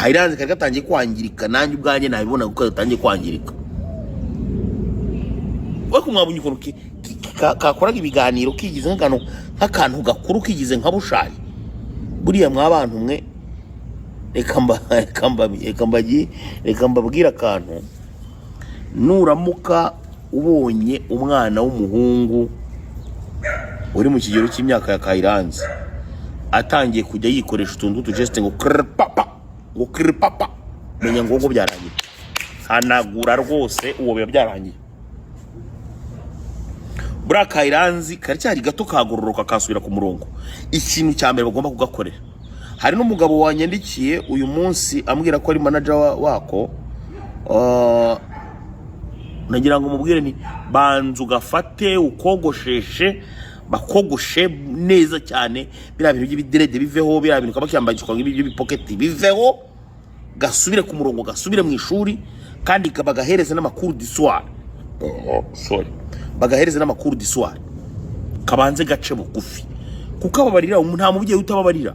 Kayiranzi kari gatangiye kwangirika. Nanjye ubwanjye nabibona kuko gatangiye kwangirika. Ariko mwabonye ukuntu kakoraga ibiganiro kigize nk'akantu gakuru, kigize nka Bushali. Buriya mwa bantu mwe, reka mbabwire akantu. Nuramuka ubonye umwana w'umuhungu uri mu kigero cy'imyaka ya Kayiranzi atangiye kujya yikoresha utuntu tw'utugeste ngo kiripapa, ngo kiripapa, menya ngo byarangiye. Hanagura rwose, uwo biba byarangiye. Buriya Kayiranzi karacyari gato, kagororoka kasubira ku murongo. Ikintu cya mbere bagomba kugakorera, hari n'umugabo wanyandikiye uyu munsi ambwira ko ari manager wako. Nagira ngo mubwire ni banza ugafate ukogosheshe, bakogoshe neza cyane, biriya bintu by'ibidreads biveho, biriya bintu kaba cyambaye by'ibipoketi biveho, gasubire ku murongo, gasubire mu ishuri, kandi bagahereze n'amakuru du soir. Oh, sorry, bagahereze n'amakuru du soir, kabanze gace bugufi, kuko ababarira. Nta mubyeyi utababarira.